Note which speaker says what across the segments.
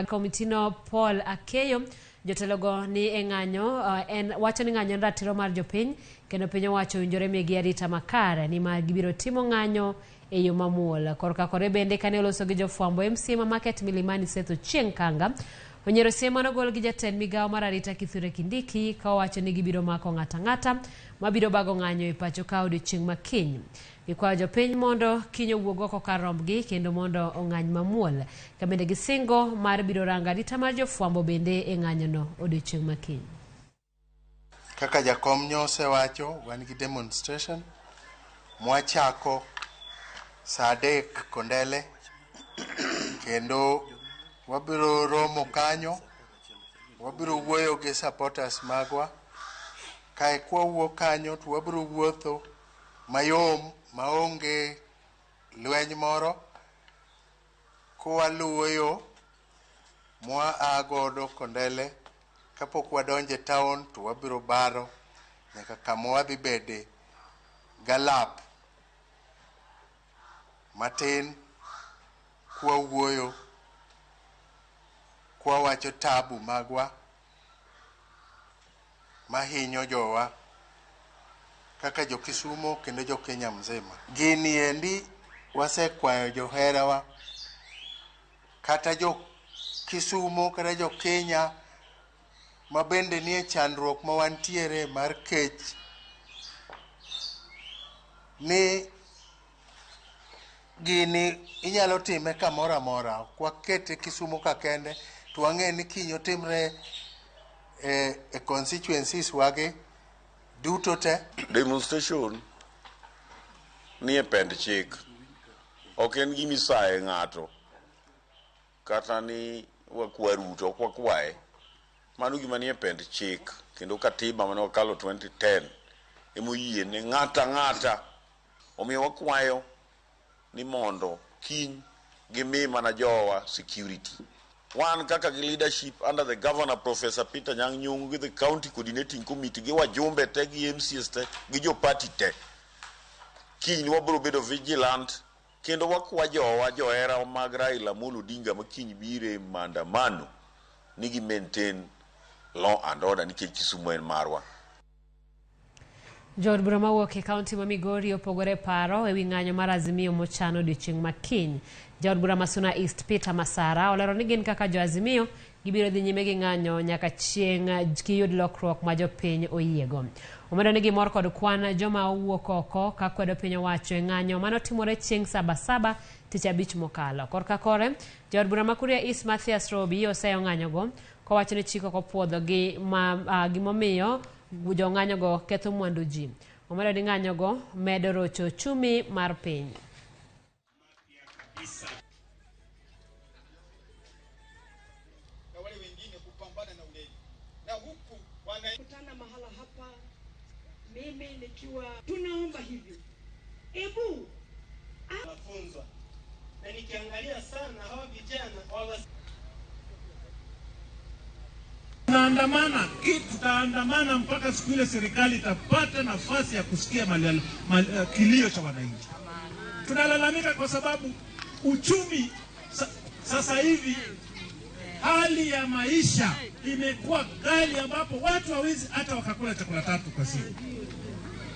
Speaker 1: Komitino Paul Akeyo jotelogo ni e ng'anyo en wacho ni ng'anyo en ratiro mar jopiny kendo piny owacho owinjore migi arita makare nimar gibiro timo ng'anyo e yo mamuol. Korka kore bende kane oloso gi jofwambo MCA ma Market Milimani Seth Ochieng Kanga onyiero siem mane ogol gi jatend migawo mar arita Kithure Kindiki ka owacho ni gibiro mako ng'ato ang'ata mabiro bago ng'anyo e pacho ka odiochieng' ma kiny. Gikwayo jopiny mondo kiny owuog oko kar rombgi kendo mondo ong'any mamuol. Ka bende gisingo mar biro rango arita mar jofwambo bende e ng'anyono odiochieng' ma kiny.
Speaker 2: Kaka jakom nyo osewacho, wan gi demonstration mwachako saa 3 Kondele, kendo wabiro romo kanyo, wabiro wuoyo gi supporters magwa, kae kwawuok kanyo to wabiro wuotho mayom maonge lweny moro kwaluwo yo mwa a godo Kondele kapok wadonjo e town to wabiro baro nyaka kama wadhi bede galap matin kwawuoyo kwawacho tabu magwa mahinyo jowa kaka jo Kisumo kendo jo Kenya mzima. Gini endi wasekwayo joherawa kata jo Kisumo kata jo Kenya ma bende nie chandruok ma wantiere mar kech ni gini inyalo time kamoro amora. Ok wakete Kisumo ka kende to wang'e ni kiny otimre e constituencies wagi duto te.
Speaker 3: Demonstration nie pend chik. Ok en gima isaye ng'ato kata ni wakwa Ruto, ok wakwaye. Mano gima nie pend chik kendo katiba mane wakalo 2010 emoyie ne ng'ato ang'ata. Omiyo wakwayo ni mondo kiny gimi mana jowa security. Wan kaka gi leadership under the governor Professor Peter Nyang' Nyong'o gi the county coordinating committee gi wajumbe te gi MCAs te gi jo party te. Kiny wabiro bedo vigilant kendo wakwa jowa johera mag Raila Amolo Odinga ma kiny biro e maandamano ni gi maintain law and order nikech Kisumu en marwa.
Speaker 1: Jood bura mawuok e kaunti ma Migori opogore paro ewi ng'anyo mar Azimio mochan odiochieng' ma kiny. Jaod bura ma Suna East Peter Masara olero ni gin kaka jo Azimio gibiro dhi nyime gi ng'anyo nyaka chieng' giyud lokruok ma jopiny oyiego. Omedo ni gimor kod kwan joma owuok oko ka kwedo piny owacho e ng'anyo manotimore chieng' Sabasaba tich abich mokalo. Korka kore, jaod bura ma Kuria East Mathias Robi oseyo ng'anyogo kowacho ni chik ok opuodho gi ma, gimomiyo jong'anyogo ketho mwandu ji. Omedo ni ng'anyogo medo rocho uchumi mar piny.
Speaker 4: Na wale wengine kupambana na ulevi na huku
Speaker 5: wanakutana mahala hapa, mimi nikiwa tunaomba hivi, ebu
Speaker 4: mafunzo na nikiangalia sana hawa vijana hawa
Speaker 6: Tunaandamana, tutaandamana mpaka siku ile serikali itapata nafasi ya kusikia kilio cha wananchi. Tunalalamika kwa sababu uchumi sasa hivi hali ya maisha imekuwa ghali ambapo watu hawezi hata wakakula chakula tatu kwa siku.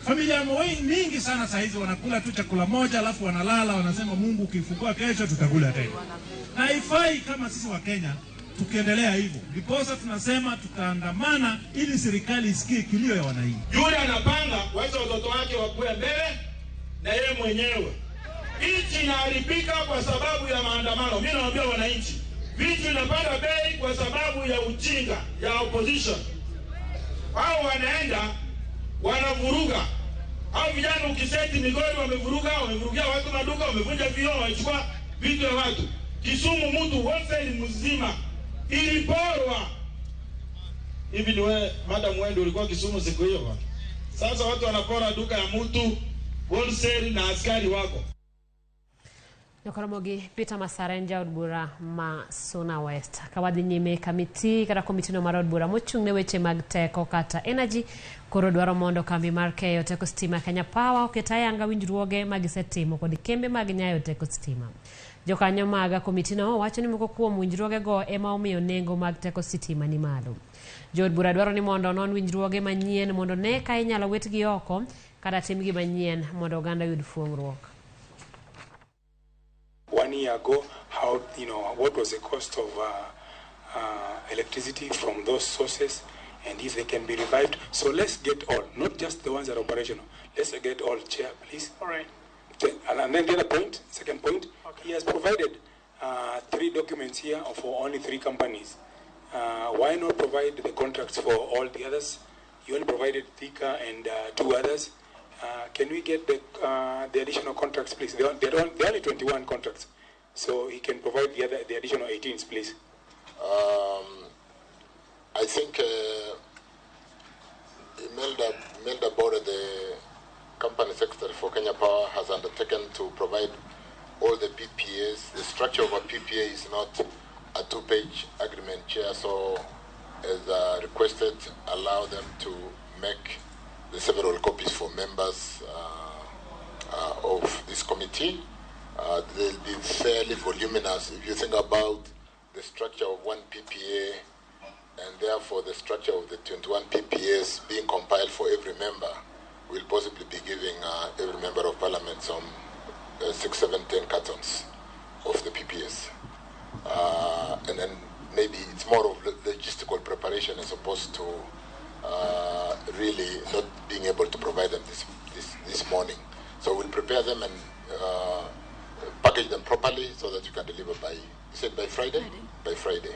Speaker 6: Familia mingi sana saa hizi wanakula tu chakula moja alafu wanalala, wanasema Mungu ukifungua kesho tutakula tena. Na haifai kama sisi wa Kenya tukiendelea hivyo. Ndiposa tunasema tutaandamana ili serikali isikie kilio ya wananchi.
Speaker 4: Yule anapanga wacha watoto wake wakue mbele na yeye mwenyewe. Nchi inaharibika kwa sababu ya maandamano. Mimi naambia wananchi, vitu vinapanda bei kwa sababu ya ujinga ya opposition. Hao wanaenda wanavuruga. Hao vijana ukiseti Migori wamevuruga, wamevurugia watu maduka, wamevunja vioo, wamechukua vitu vya watu. Kisumu mtu wholesale mzima iliporwa. Hivi ni wewe madam, wewe ndio ulikuwa Kisumu siku hiyo bwana. Sasa watu wanapora duka ya mtu wholesale na askari wako.
Speaker 1: Jokoromogi Peter Masara en jaod bura ma Suna West. Ka wadhi nyime kamiti kata komitino mar od bura mochung' ne weche mag teko kata energy koro dwaro mondo kambi mar keyo teko stima Kenya Power oket ayanga winjruoge ma gisetimo kod kembe mag nyayo teko stima. Jokanyo mag komitino wacho ni moko kuom winjruogego ema omiyo nengo mag teko sitima ni malo. Jood bura dwaro ni mondo onon winjruoge manyien mondo ne ka inyalo witgi oko kata timgi manyien mondo oganda oyud fuong'ruok.
Speaker 7: 1 year ago, how, what was the cost of electricity from those sources, and if they can be revived. So let's get all, not just the ones that are operational. Let's get all, Chair, please.
Speaker 8: All right.
Speaker 7: And then the other point, second point,
Speaker 8: Okay.
Speaker 7: He has provided 3 documents here for only 3 companies. Why not provide the contracts for all the others? You only provided Thika and 2 others. Can we get the additional contracts, please? There are only 21 contracts, so he can provide the additional 18s, please.
Speaker 9: I think Imelda Bore, the company secretary for Kenya Power, has undertaken to provide all the PPAs. The structure of a PPA is not a 2-page agreement, Chair, so as requested, allow them to make the several copies for members of this committee. They'll be fairly voluminous. If you think about the structure of one PPA and therefore the structure of the 21 PPAs being compiled for every member, we'll possibly be giving every member of parliament some 6, 7, 10 cartons of the PPAs. And then maybe it's more of logistical preparation as opposed to really not being able to provide them this morning. So we'll prepare them and package them properly so that you can deliver by, you said by Friday? By Friday.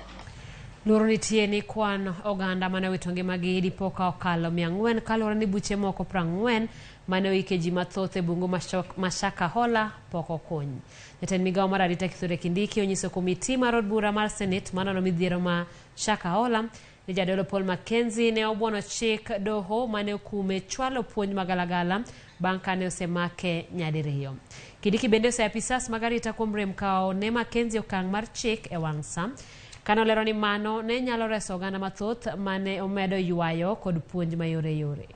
Speaker 1: Luoro nitie ni kwan oganda mane owito ngimagi dipo ka okalo 400 kaluwore ni buche moko 40 mane oike ji mathoth e bungu ma Shakahola pok okuny. Jatend migawo mar arita Kithure Kindiki onyiso komiti mar od bura mar Senate manono midhiero ma Shakahola ni jadolo Paul Mackenzie ne obuono chik doho mane okume chwalo puonj magalagala bang' kane osemake nyadiriyo. Kindiki bende oseyo apisas mag arita kuom rem kawo ne Mackenzie okang' mar chik e wang' sa. Kane olero ni mano ne nyalo reso oganda mathoth mane omedo ywayo kod puonj mayoreyore.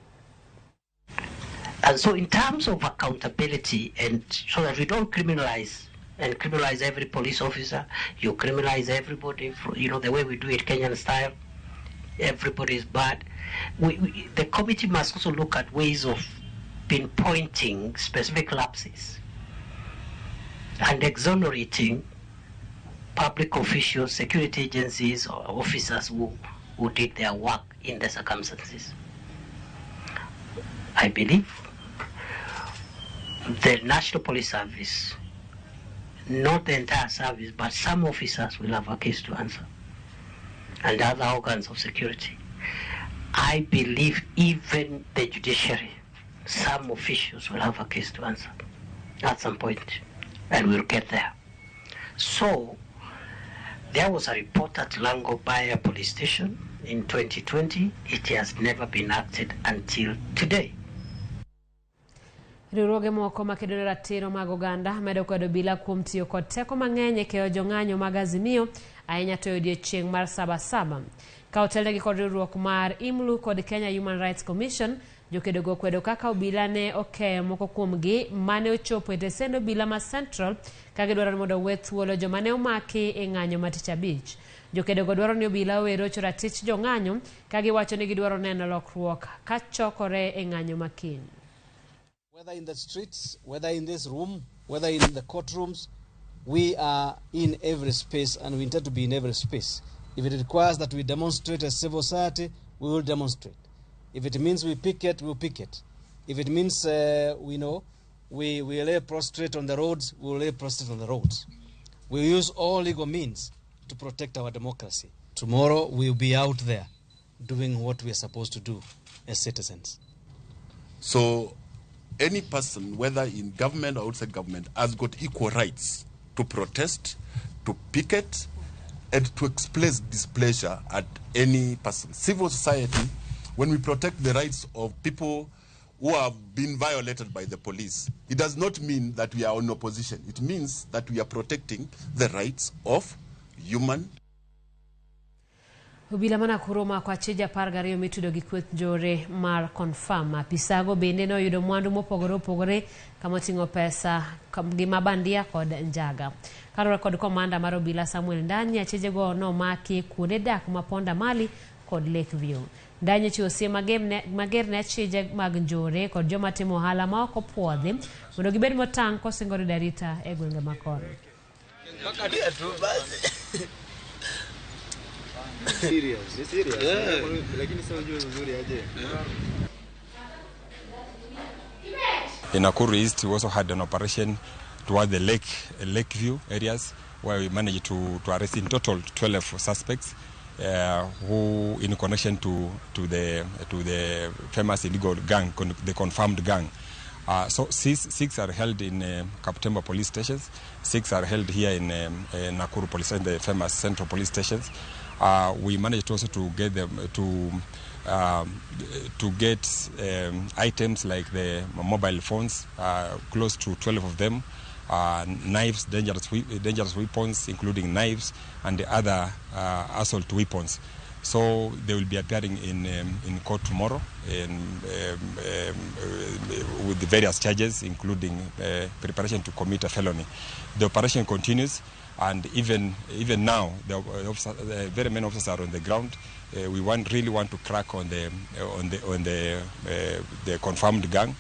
Speaker 10: And so in terms of accountability, and so that we don't criminalize and criminalize every police officer, you criminalize everybody, the way we do it Kenyan style, everybody is bad. The committee must also look at ways of pinpointing specific lapses and exonerating public officials, security agencies, or officers who did their work in the circumstances. I believe the National Police Service, not the entire service, but some officers will have a case to answer, and other organs of security. I believe even the judiciary, some officials will have a case to answer at some point, and we'll get there. So, there was a report at Langobaya police station in 2020. It has never been acted until today.
Speaker 1: Riwruoge moko makedo ne ratiro mag oganda medo kwedo obila kuom tiyo kod teko mang'eny e keyo jong'anyo mag Azimio ahinya to e odiechieng' mar Sabasaba. Ka otelnegi kod riwruok mar IMLU kod Kenya Human Rights Commission, jokedogo kwedo kaka obila ne okeyo moko kuomgi mane ochopo e tesend obila ma Central ka gidwaro ni mondo owe thuolo joma ne omaki e ng'anyo ma tich abich. Jokedogo dwaro ni obila owe rocho ratich jong'anyo ka giwacho ni gidwaro neno lokruok ka chokore e ng'anyo ma kiny.
Speaker 11: Whether in the streets, whether in this room, whether in the courtrooms, we are in every space and we intend to be in every space. If it requires that we demonstrate as civil society, we will demonstrate. If it means we picket, we'll picket. If it means we lay prostrate on the roads, we will lay prostrate on the roads. We use all legal means to protect our democracy. Tomorrow we'll be out there doing what we are supposed to do as citizens.
Speaker 12: So any person, whether in government or outside government, has got equal rights to protest, to picket, and to express displeasure at any person. Civil society, when we protect the rights of people who have been violated by the police, it does not mean that we are in opposition. It means that we are protecting the rights of human.
Speaker 1: Obila ma Nakuru omako achije 12 mitudo gi kweth njore mar Confirm. Apisago bende noyudo mwandu mopogore opogore kama oting'o pesa gi mabandia kod njaga. Kaluwore kod komanda mar obila Samuel Ndanyi, achijego nomaki kuonde dak ma Ponda Mali kod Lakeview. Ndanyi ochiwo siem mager ne achije mag njore kod joma timo ohala ma ok opuodhi mondo gibed motang' kosingo yudo arita e gwenge ma kono.
Speaker 8: Serious, ni serious. Yeah. Lakini sasa ujue uzuri aje.
Speaker 13: In Nakuru East, we also had an operation toward the Lakeview areas, where we managed to arrest in total 12 suspects who, in connection to the famous illegal gang, the confirmed gang. So six are held in Kaptemba police stations, 6 are held here in Nakuru police, in the famous central police stations. We managed also to get them to get items like the mobile phones, close to 12 of them, knives, dangerous weapons, including knives and the other assault weapons. So they will be appearing in court tomorrow with the various charges, including preparation to commit a felony. The operation continues, and even now, the very many officers are on the ground. We really want to crack on the confirmed gang.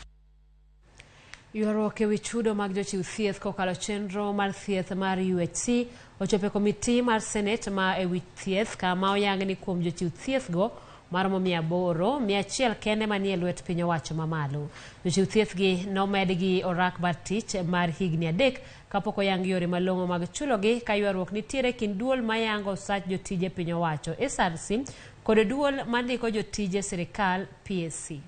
Speaker 1: Ywaruok ewi chudo mag jochiw thieth kokalo chenro mar thieth mar UHC ochopo e komiti mar Senate ma ewi thieth kama oyang ni kuom jochiw thieth go maromo 800, 100 kende manie lwet piny owacho mamalo. Jochiw thieth gi nomed gi orak mar tich mar higni 3 kapok oyang yore malong'o mag chulogi ka ywaruok nitiere kind duol mayango sach jotije piny owacho SRC kod duol mandiko jotije sirikal PSC.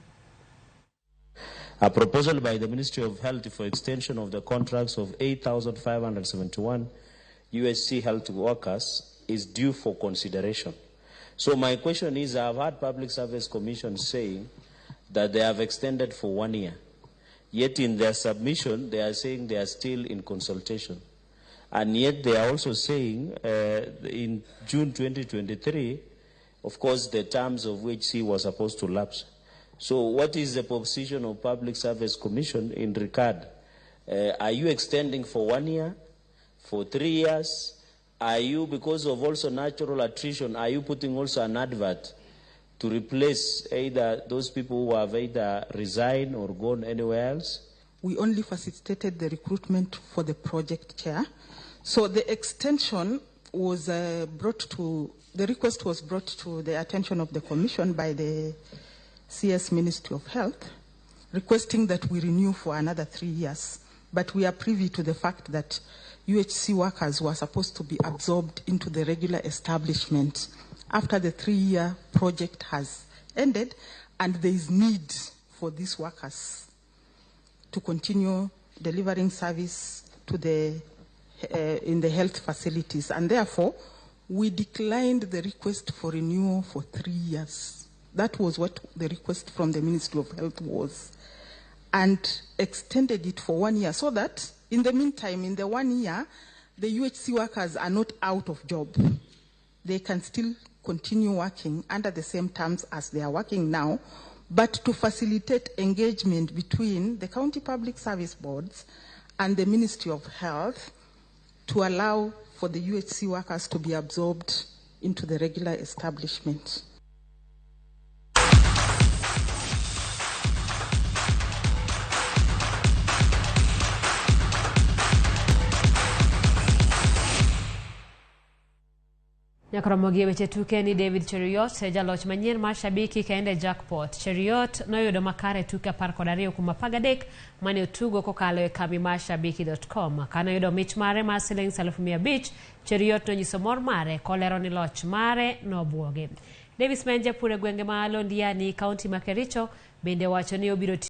Speaker 14: A proposal by the Ministry of Health for extension of the contracts of 8,571 UHC health workers is due for consideration. So my question is, I've had Public Service Commission saying that they have extended for 1 year. Yet in their submission, they are saying they are still in consultation. And yet they are also saying in June 2023, of course, the terms of UHC was supposed to lapse. So what is the position of Public Service Commission in regard? Are you extending for 1 year, for 3 years? Are you, because of also natural attrition, are you putting also an advert to replace either those people who have either resigned or gone anywhere else?
Speaker 15: We only facilitated the recruitment for the project chair. So the extension was the request was brought to the attention of the Commission by the CS Ministry of Health, requesting that we renew for another 3 years. But we are privy to the fact that UHC workers were supposed to be absorbed into the regular establishment after the 3-year project has ended, and there is need for these workers to continue delivering service to the, in the health facilities. And therefore, we declined the request for renewal for 3 years. That was what the request from the Ministry of Health was, and extended it for 1 year so that in the meantime, in the 1 year, the UHC workers are not out of job. They can still continue working under the same terms as they are working now, but to facilitate engagement between the county public service boards and the Ministry of Health to allow for the UHC workers to be absorbed into the regular establishment.
Speaker 1: Nyakoromogi weche tuke ni David Cheruiyot jaloch manyien mar Shabiki kende jackpot. Cheruiyot noyudo makare tuke 12 kuom 13 mane otugo kokalo e kambi mar shabiki.com. Kane oyudo mich mare mar siling 500,000, Cheruiyot nonyiso mor mare kolero ni loch mare nobuoge. Davis Menja pure gwenge ma Londiani, kaunti ma Kericho, bende wacho ni obiro